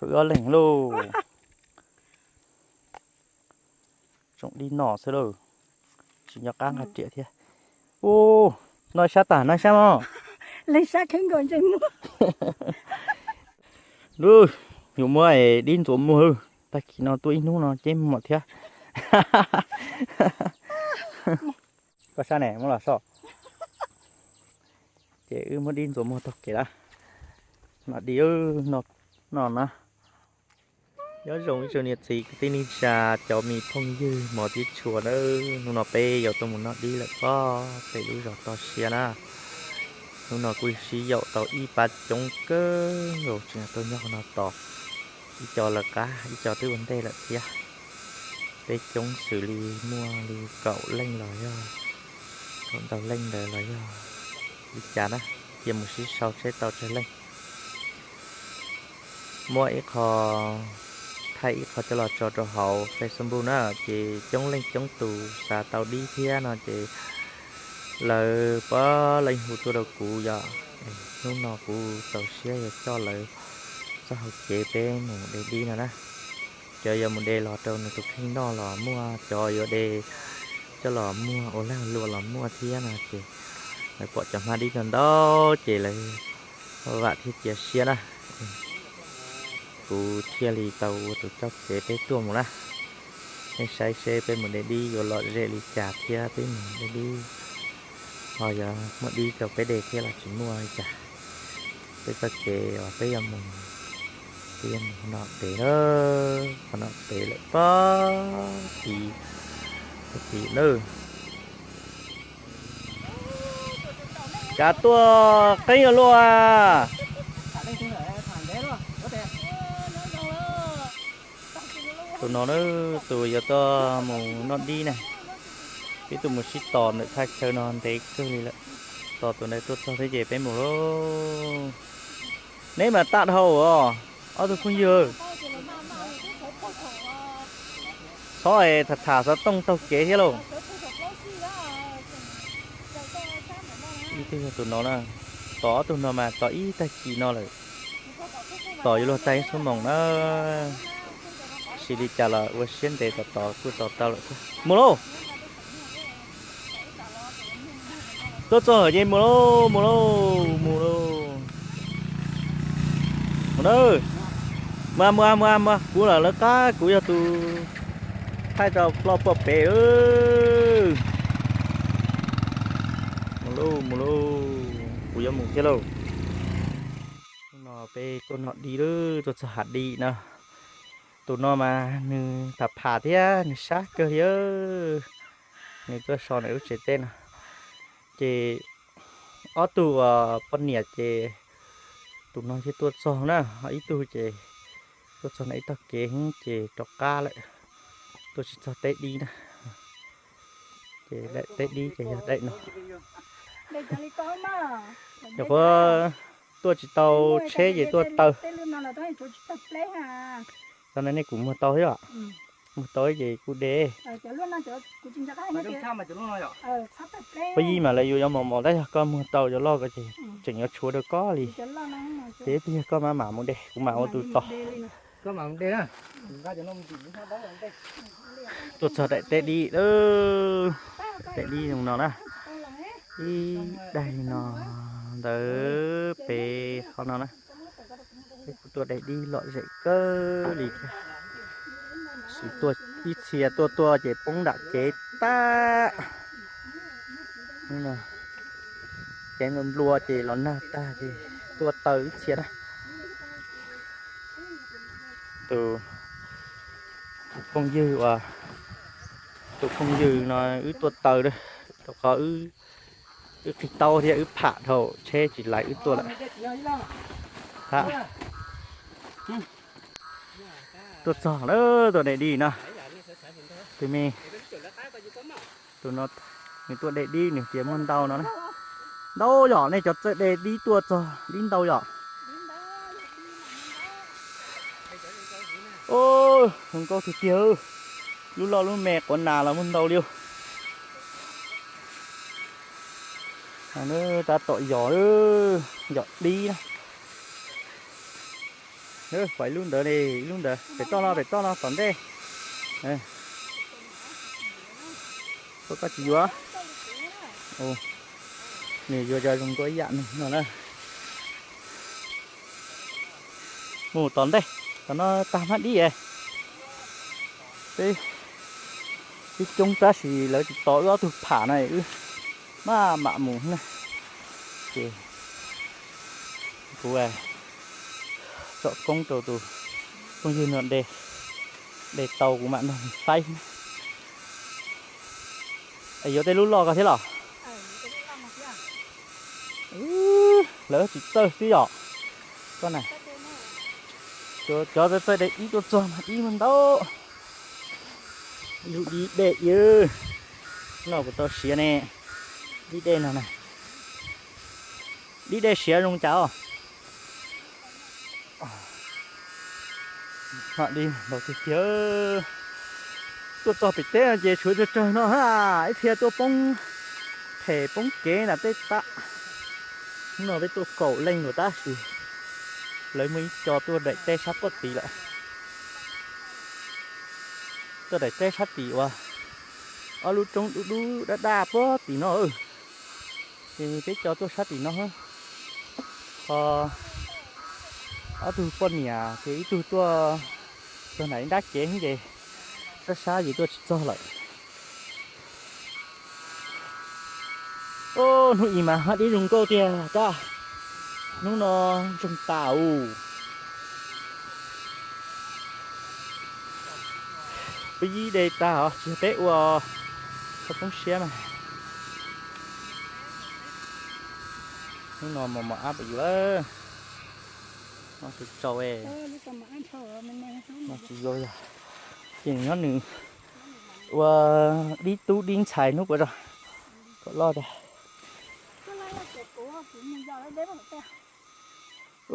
Pw ob leeg lauj. Tsoom dib no xwb lauj, tsis nco qab nqa riam thiab. Ub, no sab tas no sab mog. Leej sab kheeb nkaus ntsej muag. Lub, yus muab dib ntxuav muag, tag kis no tuaj ib hnub no ceb muag thiab. Koj sab ne muab los so. Ces wb muab dib ntxuav muag taug kev lawm. No dib no na. Nyob zoo ib tsoom niam txiv kwv tij neej tsa, cov me phooj ywg hmov thiab tshua nawb, hnub no peb yuav tuaj mus noj dib lawm pob pem lub zos toj siab na. Hnub no kuj sib yaum tau ib pab coob kawg nkaus tseem tuaj nyob qhov no tos. Ib co lawv qab, ib co twb ua ntej lawm thiab. Peb coob xws li muaj li kaum leej los yog, kaum ntau leej ntawd los yog li cas na, cia mus sib sau seb tau tsawg leej. Muaj ib qho, thaij ib qho coj los tso rau hauv Facebook na, ces coob leej coob tus xav tau dib thiab no ces lawv puav leej hu tuaj rau kuv yom. Hnub no kuv txaus siab yuav coj lawv txoj hauv kev peb mus de dib no na. Cov yuav mus de los rau nws tus kheej noj los muaj, cov yuav de coj los muag ua lag luam los muaj thiab no ces lawv pom cov hmab dib no ntau ces lawv vam thiab cia siab na. Kuv thiaj li tau ua tus coj kev peb tuaj mus na. Nej saib seb peb mus de dib yuav lom zem li cas thiab peb mus de dib ho yuav muaj dib rau peb de thiab los tsis muaj li cas. Peb txoj kev uas peb yuav mus, peb yuav mus qhov no pem lawm, qhov no pem lawm pob tid, pob tid na. Cas tuaj qeeb ua luaj. Tus no na, tus yuav tuaj mus noj dib na. Peb tuaj mus sib tos ntawm thaj chaw no ntev kawg li lawm, tos tus ntawd tuaj txog thiab ces peb mus lauj. Neb mas tag dhau os ob tug phooj ywg. Txhob es tham tham xov tooj taug kev thiab lauj. Ib tug yog tus no na, tos ob tug no mas tos ib tag kis no lawm. Tos yuav luag tag ib xuab moos na. Sis li cas los ua siab ntev tos tos kuj tos tau lawm thiab. Mus lauj. Tuaj txog hawm ces mus lauj, mus lauj, mus lauj. Mus na, mus mus mus, kuv los lawv qab, kuv yog tus thaij rau ploj puag pem. Mus lauj, mus lauj, kuv yuav mus thiab lauj. Hnub no peb tuaj noj dib lauj, tuaj txog hav dib no. Tus no mas nws tham pham thiab nws sab kawg li. Nws tuaj so ntawm lub tsev teb no. Ces ob tug uas poj niam ces tus no thiaj tuaj txog na, ho ib tug ces tuaj txog ntawm ib tog kev ces rov qab lawm, tuaj tsis txog teb dib na. Ces daim teb dib ces yog daim no. Nyuam qhuav tuaj tsis tau tsheb ces tuaj taw. Tau no nej kuv muag tau thiab os. Muag tau ces kuj de. Pab yij mas lawv yuav yuav mos mos tab yog koj muag tau cov loj ko ces tseem yuav tshuav rau koj li. Ces ib pliag koj mam mam mus de, kuv mam ua tus tos. Tuaj txog daim teb dib, teb dib zoo no na. Ib daig no ntawd pem qhov no na. Peb kuj tuaj de dib lom zem kawg li thiab. Ib txhia tuaj tuaj ces poob nram kev tag. Kev nplua nplua ces los nag tag ces tuaj taw ib txhia na. Tus phooj ywg uas, tus phooj ywg no wb tuaj taw, rau qhov wb qhig taub thiab wb pham dhau tsheb tsis lais wb tuaj lawm. Tuaj txog lawm, tuaj de dib no. Tus me, tus no nws tuaj de dib nws tias muaj ntau no na. Ntau yom, nej cov txawj de dib tuaj txog dib ntau yom. Zoo nkauj tiag tiag, lub loj lub me quav nas los muaj ntau li. Tab tom yos, yos dib na. Pom ib lub ntawd li, ib lub ntawd pem toj no, pem toj no tom ntej. Koj tsis yuav. Nws yuav cov zoo nkauj ib yam nws no na. Mus tom ntej, tom no tag hmab dib es. Peb ib coob tab sis lawv tsis tos wb ob tug pham no wb maj mam mus na. Ces kuv tsom koob rau tus phooj ywg no de, de tau kuv mam nrog nws faib. Es yuav tej lub loj ko thiab los? Lawv tsis txawj xwb yom. Koj na, cov txawj txawj de dib tuaj txog mas dib muaj ntau. Ib lub dib dej ib, no kuv tau siav ne, dib dej no na. Dib dej siav zoo cas os. Mam li ntaus tiag tiag. Tuaj txog pem teb no ces tshuav tsawg tsawg no ha, ib txhia tuaj poob phem poob kev nram tej tab. Hnub no peb tuaj kaum leej lawm tab sis lawv muaj ib co tuaj daim teb sab pob tim lawm. Tuaj daim teb sab tim uas ob lub roob dub dub daj daj pob tim no. Ces peb co tuaj sab tim no. Ho ob tug poj niam ces ib tug tuaj txog nram ib nrab kev ces sab sab ces tuaj tsis txog lawm. Hnub ib mas hmab dib zoo nkauj tiag tab. Hnub no ntsoog tas us. Peb yib de tag os, tsis yog peb ua, txhob poob siab mas. Hnub no mos mos ab pem yus lawm. Mos tus tsaus es. Mos tsis yog, ces nyob nws ua dib tub dib ntxhais hnub puas tso. Kom loj tag.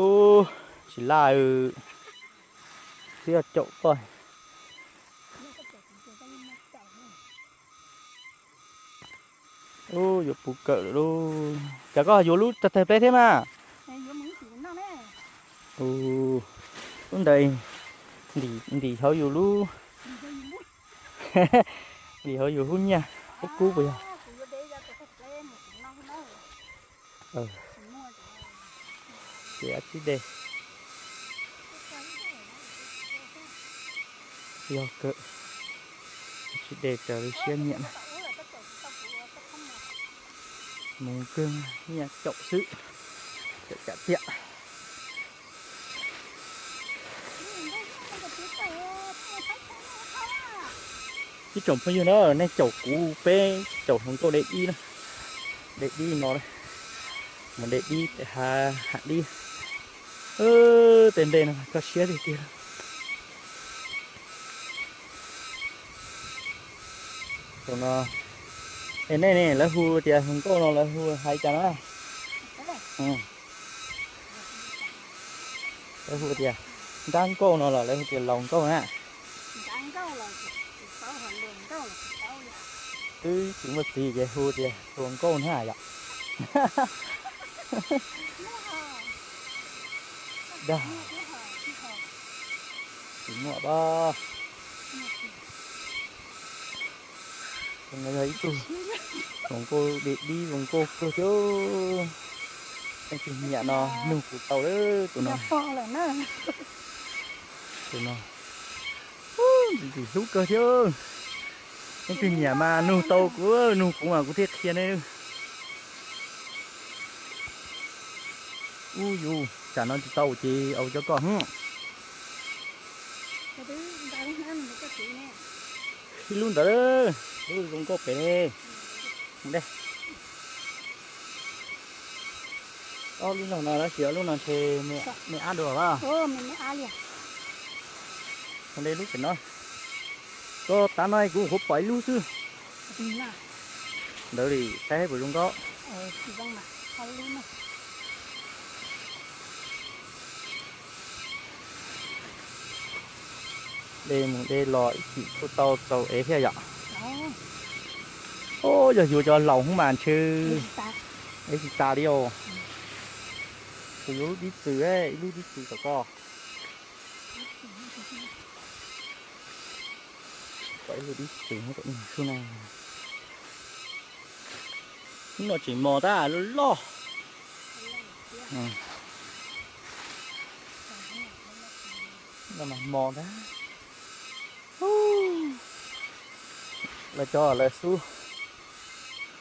Ub, tsis laj, twb yog caum koj. Ub, yuav puv kawm lawm lauj. Cas koj yuav lub tag tag pleb thiab mas? Lub ntawd ntim hauv yus lub, ntim hauv yus hub nyiaj hub kub puas yog? Ces tsib de. Yog kawg, tsib de raws li siab nyiam na. Mus kawg, nyiaj caum xwb, caum tiag tiag. Ib tsoom phooj ywg na, nej caum kuv, peb caum hluas nkauj de dib na, de dib no, mus de dib pem hav, hav dib. Tej npe no koj siab tiag tiag. Tus no, es nej ne, lawv hu tias hluas nkauj no lawv hu hais cas na? Lawv hu tias nrab nkauj no los lawv hu tias laus nkauj na? Twb tsis muaj txiv ces hu tias hluas nkauj na yom. Dag, tsis muaj pab. Tus no yog ib tug zoo nkauj, de dib zoo nkauj kawg thiab. Leej twg nyiam no nug kuv tau lawm tus no. Tus no ntxim hlub kawg thiab. Leej twg nyiam mas nug tau kuv, nug kuv mas kuv thiaj qhia nej. Ub yus, tsam no tsis tau ces au cov koj. Ib lub ntawd, lub zoo nkauj pem ne. Ob lub no no tab sis ob lub no ntshe me ab dua. Mus de lub pem no. Koj tav no kuv nyuam qhuav pom ib lub xwb. Ntawd li saib puas zoo nkauj. De mus de los ib chim kuj tau txaus ev thiab yom. Yog yuav cov laus hub mas ntshe ev tsis tas li os. Kuv yuav lub dib txwm, ib lub dib txwm tom koj. Ib lub dib tseem nyob rau ib sub na. Hnub no tseem mos tab loj loj. No mas mos tab. Lawv cov lawv xub,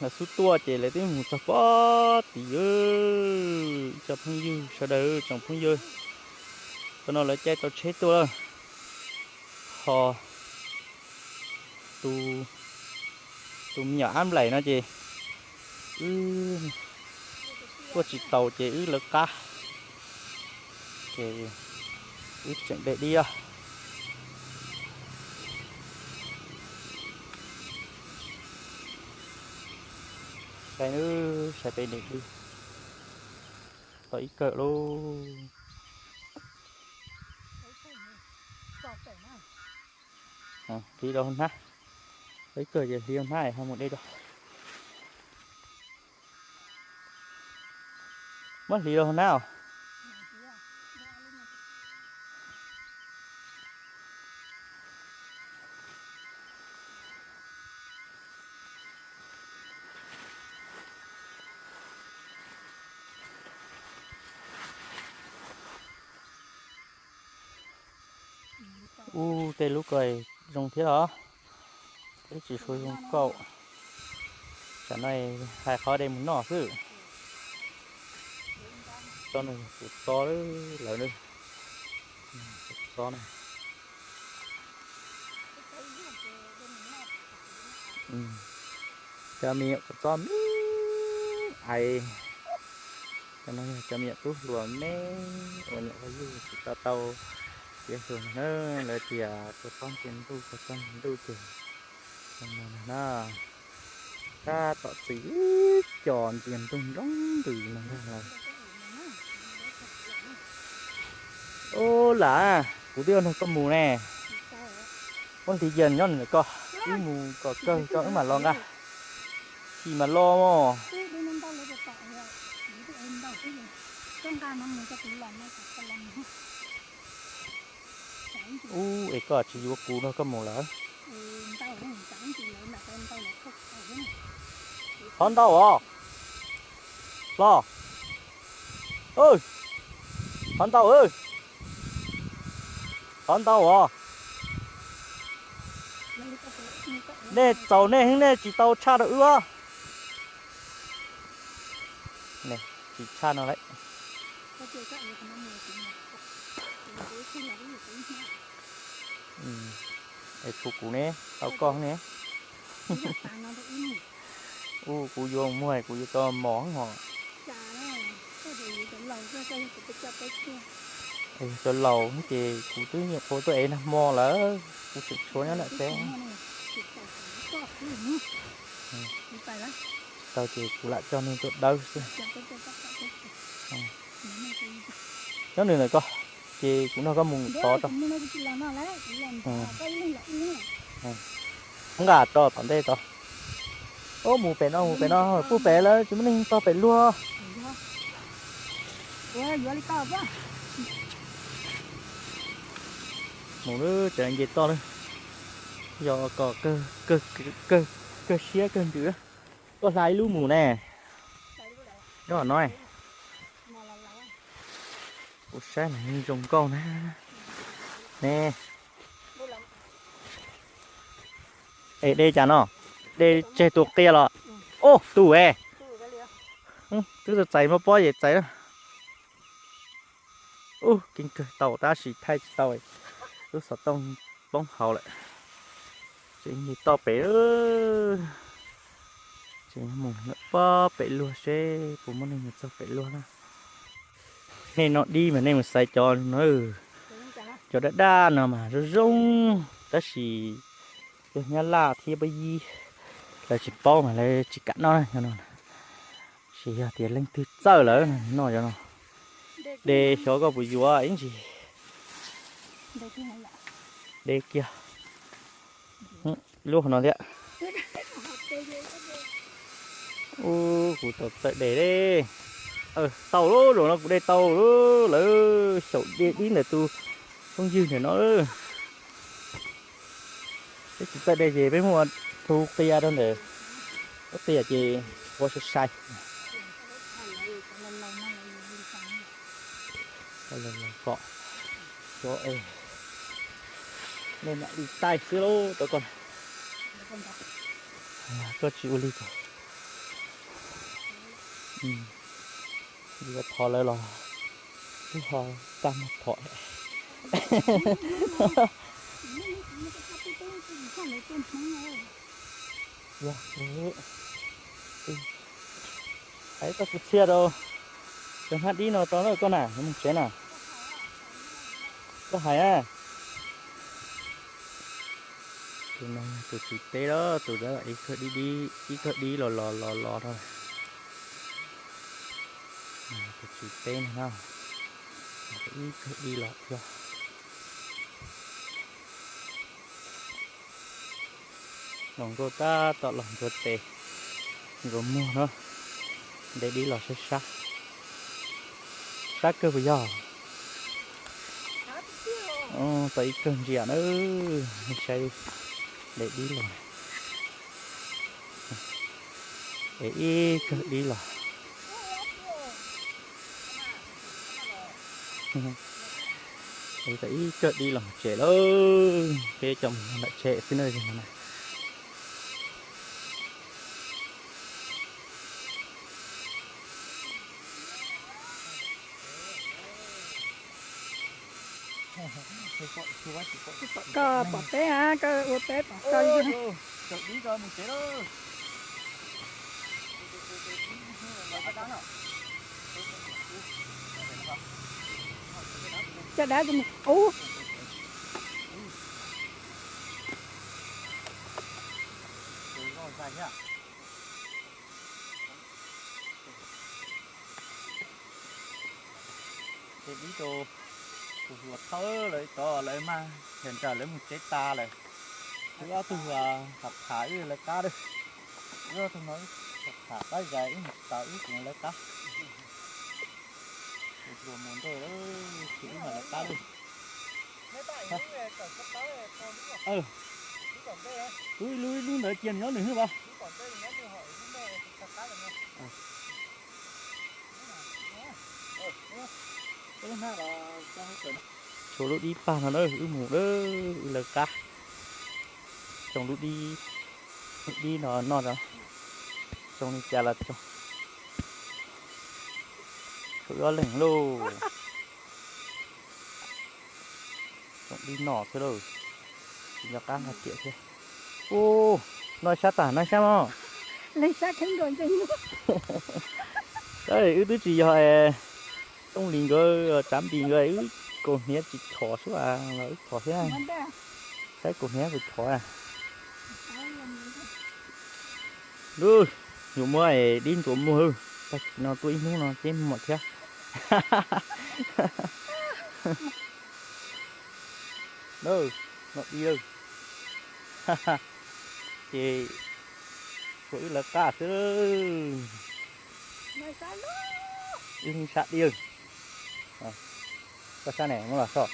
lawv xub tuaj ces lawv twb mus txog pob tid. Ib co phooj ywg sawv daws, tsoom phooj ywg, tam no lawv caij tau tsheb tuaj lawm. Ho tus, tus me nyuam ab nplaim no ces wb tuaj tsis taus ces wb lawv qab, ces wb tseem de dib os. Saib nawb, saib peb de dib tau ib kawm lauj. Hliv rau hauv hnab, tau ib kawm ces hliv rau hnab ho mus de rau. Muab hliv rau hauv hnab os. Ub, tej lub ko zoo thiab los, twb tsis tshua zoo kauj. Tsam no hais qhov de mus noj xwb. Tsob no yog kuv txob lawm, kuv txob na. Cov me nyuam kua txob me ais, cov no yog cov me nyuam tub hluas me uas nyuam qhuav yug tsis tau tau tiav hluas na. Lawv tias kua txob ntsia ntuj, kua txob ntsia ntuj ces no na, tab tom txi ib co ntsia ntuj nroo ntws no ntag lauj. Ub, lam kuv twb yuav nrog koj mus ne. Muab hliv cia nyob ntawm koj, wb mus kom kawg tso wb mam los nqa. Chim mam los mog. Ub, es koj tsis yuav kuv nrog koj mus lawm? Qhov ntau os. Los. Qhov ntau. Qhov ntau os. Nej txaus nej heev, nej tsis tau tshaj rau wb os. Tsis tshaj no lawm. Es tshuav kuv ne, tau koj ne. Ub, kuv yuav muag kuv yuav tau mos hos. Yog cov laus ces kuv twb nyuam qhuav tuaj ev nag hmo lawm, kuv tseem tshuav nyob ntawm tsev. Tau ces kuv lam coj nej tuaj dawb xwb. Nyob nws ntawm koj, ces kuv nrog koj mus tod tso. Nqa tso tom ntej tod. Ub, mus pem no, mus pem no, pub pem lawm tsis muaj neeg tog pem luag. Mus lawm, tseem nce toj lawm. Yog kom kawg siab kawg ntsws. Koj hla ib lub mus ne. Nyob no, kuv saib mas zoo nkauj na. Ne. Es de cas no? De tseg tus qia los? Ub, tus es. Twb txais pob pob ces txais. Ub, keeb kawg tau tab sis thaij tsis tau, lub xov tooj poob hauv lawm. Tseem nce toj pem, tseem mus lawm pob pem luag seb puas muaj neeg mus txog pem luag na. Nej noj dib mas nej mus xaiv cov no, cov daj daj no mas zoo zoo, tab sis yog Nyab Laj thiab Pab Yib lawv tsis paub mas lawv tsis kam noj na. Tsis yog tias leej twg txawj lawm noj cov no. De xyov koj puas yuav ib ntsis. De kiag. Lub qhov no thiab. Ub, kuv tau txawj de li. Tau lub, zaum no kuv de tau lawm, xyaum de dib ntawm tus phooj ywg ntawm no. Peb tsis txawj de ces peb muab hu qia rau ntawm ub qia ces ua sai sai. Kom nej mam li taij xwb lauj, rau koj, koj tsis ua li cas. Yuav thov lawv los twb ho txaj muag thov. Yog, hais tau kuv txhia rau cov hnab dib no rau na koj na, mus tsev na. Koj hais a. Tus no tus tswv teb los tus ib kawg dib, ib kawg dib los los los los rau. Tus tswv teb no, ib kawg dib los thiab. Hluas nkauj tab tom los ntxuav tes ntxuav muag na, de dib los sab sab. Sab kawg puas yog? Tau ib kawg ntsia na, saib de dib los. Es ib kawg dib los. Tau ib kawg dib los tsev lawm, peb coj mus nram tsheb xwb na. Koj pom peb, koj ua peb pom koj. Coj dab mus ub. Ces dib rau tus hluas thawj lawv tod, lawv mas yog ntsawg lawv mus tsev tas lawm. Wb ob tug tham tham wb lawv qab lawm. Wb ob tug no wb tham tham qab zais wb mus tsis taus wb tseem lawv qab. Tus hluas mus nrog lawv, ces wb mas lawv qab lawm. Wb lub, ib lub ntawd cia nws nyob nws hwb pas. Tshuav lub dib pag no na, wb mus na, wb lawv qab. Tsoo lub dib, lub dib no noj, tsoo li cas los tsoo. Tshuav wb ob leeg lauj. Tsoo dib noj xwb lauj. Tsis nco qab nqa riam thiab. Ub, noj sab tas noj sab mog. Leej sab kheeb nkaus ntseeg. Wb twb tsis yog Tooj Lis nkawd, Tsav Npis nkawd, wb kaus hniav tsis chov xwb los wb chov thiab. Saib kaus hniav puas chov. Lub, yuav muab dib ntxuav muag, tag kis no tuaj ib hnub no ceb muag thiab. Lawm, noj dib lawm. Ces tshuav wb lawv qab xwb. Wb sab dib. Koj sab ne muab los soj.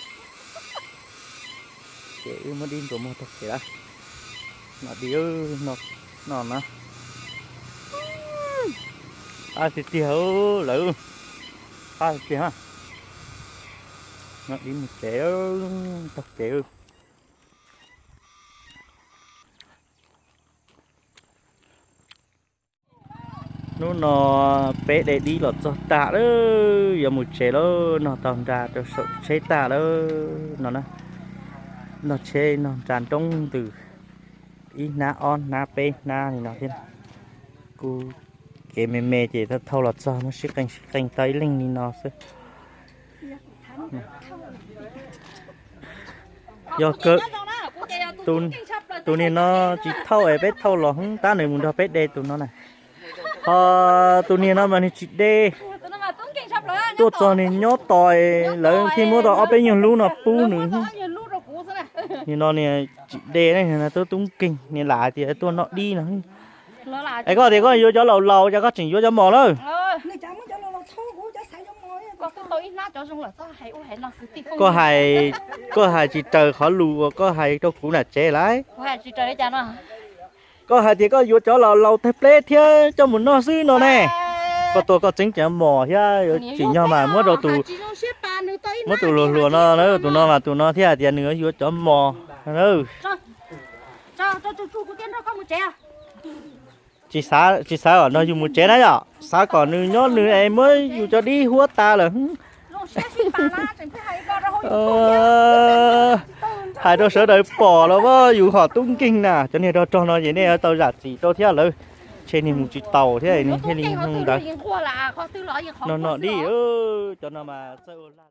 Ces wb muab dib ntxuav muag taug kev lawm. Noj dib, noj na. Qab tiag tiag lawm. Qab tiag tiag. Noj dib mus tsev, taug kev. Hnub no peb de dib los txog tag lawm, yuav mus tsev lawm, noj tau nra rau saum tsheb tag lawm no na. Noj tsheb noj nra nroo ntws, ib hnab ob hnab peb hnab li no thiab. Kuv kev me me ces thauj los txog no sib qeej sib qeej tau ib leeg li no xwb. Yog kawg, tus niag no tsis thauj es peb thauj los hwv tab nws mus nrog peb de tus no na. Ho tus niag no mas nws tsis de, tuaj txog nws nyob tos lawv thiaj muab tau ob peb nyuag lub no pub nws. Nim no niag tsis de, tub tub nkeeg, niag lam tias tuaj noj dib no. Es koj tias koj yuav cov laus laus, cas koj tseem yuav cov mos lawm? Koj hais, koj hais tsis raws qhov lus uas koj hais rau kuv nram tsev lawm. Koj hais tias koj yuav cov laus laus tawg pleb thiab coj mus noj xwb no ne. Koj tua koj tseeb cov mos thiab yuav tsim nyog mas muab rau tus, muab tus hluas hluas no, tus no mas tus no thiaj hais tias nws yuav yuav cov mos. Tsis xav, tsis xav kom nrog yus mus tsev na yom, xav kom nws nyob nws es muab yus cov dib huab tas lawm. Hais rau sawv daws pom los as yus hom tub nkeeg na, cov niag rog rog no ces nej yuav tau zam txim rau thiab lawv, ntshe niag mus tsis taus thiab thiaj li ntawd. No no dib, cov no mas txawj ua lag.